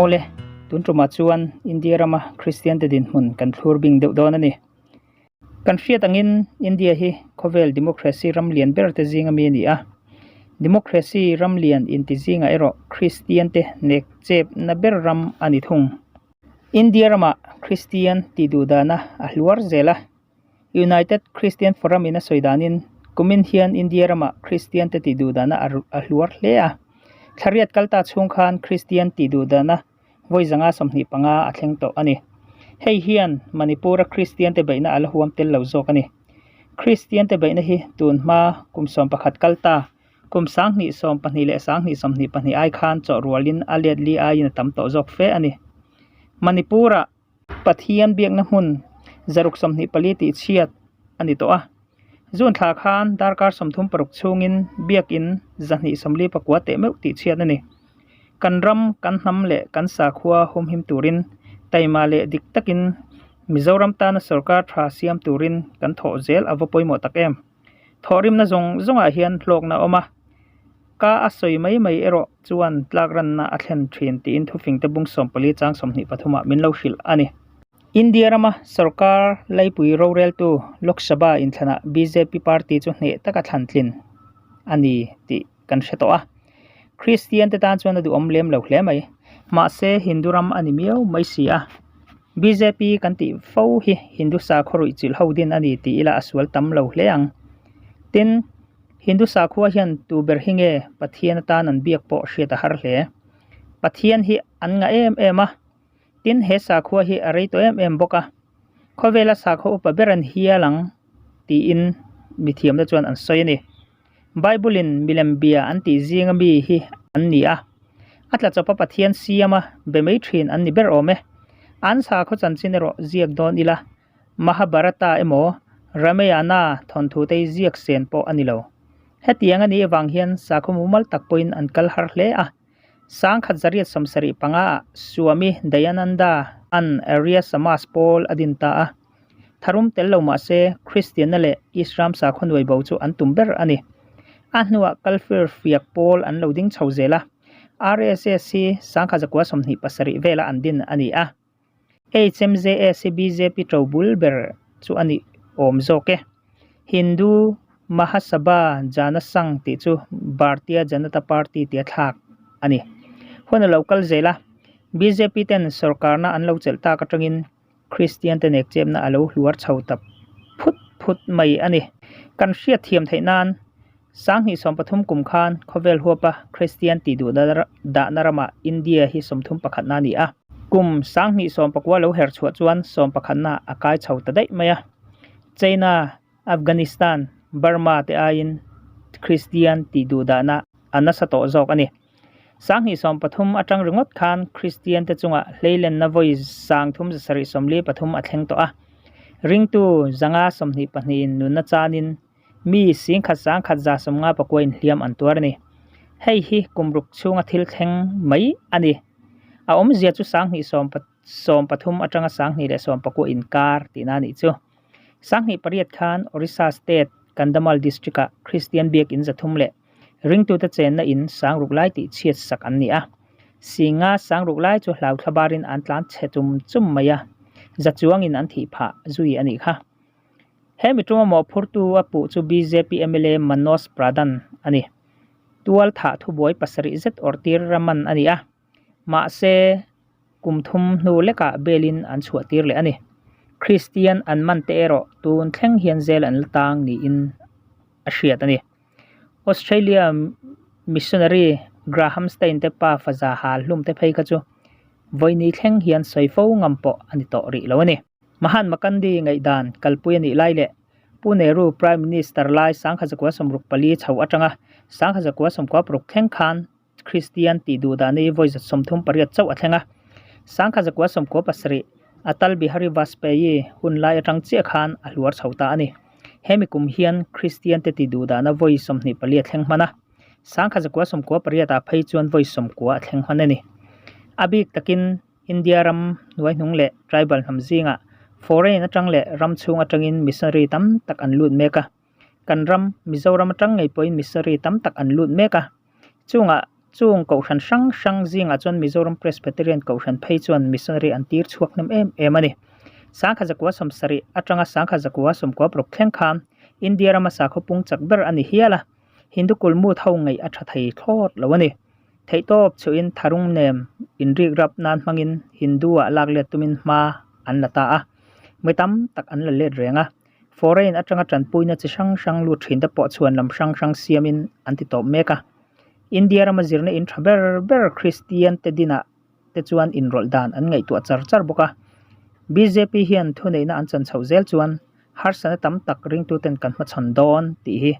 Awle, tun tumah chuan India rama Kristiante dinhmun kan thlur bing deuh dawn a ni. Kan hriat angin India hi khawvel democracy ram lian ber te zinga mi a ni a. Democracy ram lian inti zingah erawh Kristiante nek chepna ber ram a ni thung. India ramah Kristian tih duh dana a hluar zel a. United Christian Forum in a sawi danin kumin hian India ramah Kristian te tih duh dana a hluar hle a. Thlariat kal ta chhung khan Kristian tih duh dana vawi 125 a thleng tawh a ni. Hei hian Manipur a Kristian te beihna a la huam tel lo zawk a ni. Kristian te beihna hi tun hma kum 11 kal ta kum 2012 leh 2022 ai khan chawhrualin a let li aiin a tam tawh zawk fe a ni. Manipur ah Pathian biakna hmun 124 tih chhiat a ni tawh a. June thla khan darkar 36 chhungin biakin 249 teh meuh tih chhiat a ni. Kan ram, kan hnam leh kan sakhua humhim turin taima leh dik takin Mizoram tana sorkar tha siam turin kan thawh zel a va pawimawh tak em. Thawhrimna zawng zawngah hian hlawkna a awm a, ka a sawi mai mai erawh chuan tlakranna a thlen thin tiin thufingte bung 14 chang 23 ah min lo hrilh a ni. India rama sorkar laipui roreltu Lok Sabha inthlanah bjp party chu hneh taka thlan tlin a ni tih kan hre tawh a. Kristian te tan chuan a duhawm lem lo hle mai. Mahse Hindu ram a ni miau mai si a. Bjp kan tih fo hi Hindu sakhaw ruih chilh ho din a ni tih ila a sual tam lo hle ang. Tin, Hindu sakhua hian tu ber hi nge Pathian atan an biak pawh hriat a har hle. Pathian hi an ngah em em a. Tin, he sakhua hi a rei tawh em em bawk a. Khawvela sakhaw upa ber an hial ang tiin mithiamte chuan an sawi a ni. Bible in milem bia an tih zinga mi hi an ni a, a tla chawpa Pathian siama be mai thin an ni ber awm e. An sakhaw chanchin erawh ziak dawn ila, Mahabharata emaw Ramayana thawnthu te hi ziak sen pawh a ni lo. Hetiang a nih avang hian sakhaw mumal tak pawhin an kal har hle a. 1875 ah Swami Dayananda an Arya Samaj pawl a din ta a. Tharum tel lo mah se, Kristianna leh Islam sakhaw nuai bo chu an tum ber a ni. A hnuah Kalfir fiak pawl an lo ding chho zel a, RSS hi 1927 vela an din a ni a. HMJS hi bjp to bul ber chu a ni awm zawk e. Hindu Mahasabha Jana Sangh tih chu Bharatiya Janata Party tia thlak a ni. Hun a lo kal zel a, bjp ten sorkarna an lo chelh tak atangin Kristian te nek chepna a lo hluar chho ta phut phut mai a ni. Kan hriat thiam theih nan 2013 kum khan khawvel huapa Kristian tih duh dahna ramah India hi 31na a ni a. Kum 2019 lo her chhuah chuan 11na a kai chho ta daih mai a. China, Afghanistan, Burma te aiin Kristian tih duh dahna a nasa tawh zawk a ni. 2013 atang ringawt khan Kristian te chungah hleilenna vawi 3773 a thleng tawh a. Ringtu 522 in nunna chanin mi 11,159 in hliam an tuar a ni. Hei hi kum ruk chhunga thil thleng mai a ni. A awmzia chu 2013 atanga 2019 inkar tihna a nih chu. 2008 khan Orissa State Kandhamal District ah Kristian biakin 300 leh Ringtute chenna in sang ruk lai tih chhiat sak an ni a. Singa sang ruk lai chu hlau thlabarin an tlan chhe chum chum mai a, za chuangin an thih phah zui a nih kha. He mi tuma mawhphurtu a puh chu bjp mla Manoj Pradhan a ni. Tual thah thubuai pasarih zet awrhtir raman a ni a. Mahse, kum thum hnu lekah bail-in an chhuah tir leh a ni. Kristian an man te erawh tun thleng hian zel an la tang niin a hriat a ni. Australia missionary Graham Stein te pa faza hal hlum te phei kha chu vawiini thleng hian sawi fo ngam pawh a ni tawh rih lo a ni. Mahatma Gandhi ngaihdan kalpui a nih lai leh Pu Nehru Prime Minister lai 1964 chho atanga 1996 thleng khan Kristian tih duh dan hi vawi 38 chauh a thleng a. 1997 Atal Bihari Vajpayee hun lai atang chiah khan a hluar chho ta a ni. Hemi kum hian Kristian te tih duh dana vawi 24 a thleng hman a. 1998 ah phei chuan vawi 90 a thleng hman a ni. A bik takin India ram hnuaihnung leh tribal hnam zingah foreign atang leh ram chhung atangin missionary tam tak an lut mek a. Kan ram Mizoram atang ngei pawhin missionary tam tak an lut mek a. Chungah. Chung kohhran hrang hrang zingah chuan Mizoram Presbyterian Kohhran phei chuan missionary an tir chhuak hnem em em a ni. 1970 atanga 1996 thleng khan India rama sakhaw pung chak ber a ni hial a, Hindu kulmut ho ngaih a tha thei thlawt lo a ni. Theihtawp chhuhin tharung nem inrik rap nan hmangin Hindu-ah lak let tumin hma an la ta a, mi tam tak an la let reng a. Foreign atanga tanpuina chi hrang hrang lut thin te pawh chhuan lam hrang hrang siamin an ti tawp mek a. India rama zirna in tha ber ber Kristian te dinah te chuan inrawlh dan an ngaihtuah char char bawk a. Bjp hian thuneihna an chan chhoh zel chuan harsatna tam tak ringtuten kan hmachhawn dawn tih hi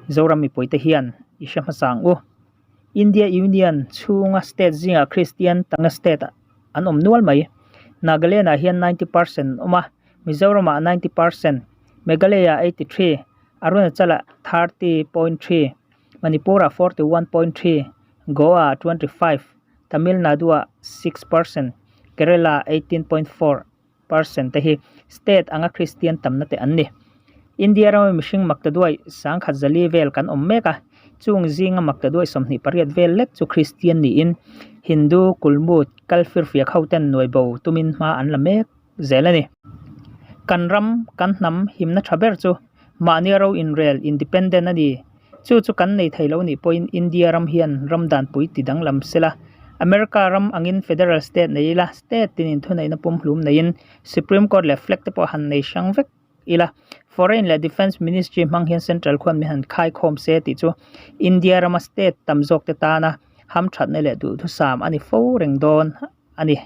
Zoram mipuite hian i hre hmasa ang u. India Union chhunga state zingah Kristian takna state an awm nual mai. Nagaland-ah hian 90% an awm a, Mizoramah 90%, Meghalaya-ah 83, Arunachal-ah 30.3, Manipur-ah 41.3, Goa-ah 25, Tamil Nadu-ah 6%, Kerala-ah 18.4 percent te hi state anga Kristian tamna te an ni. India rama mihring maktaduai 10,400 vel kan awm mek a, chung zinga maktaduai 28 vel lek chu Kristian niin Hindu kulmut kal firfiak hoten nuaibo tumin hma an la mek zel a ni. Kan ram, kan hnam himna tha ber chu mahnia ro inrel, independent, a ni. Chu chu kan nei thei lo nih pawhin India ram hian ram danpui ti danglam se la, America ram angin federal state nei ila, state tinin thuneihna pumhlum neiin Supreme Court leh flag te pawh han nei hrang vek ila, Foreign leh Defence Ministry hmang hian central khuan min han khaikhawm se tih chu India rama state tam zawkte tana hamthatna leh duhthusam a ni fo reng dawn a ni.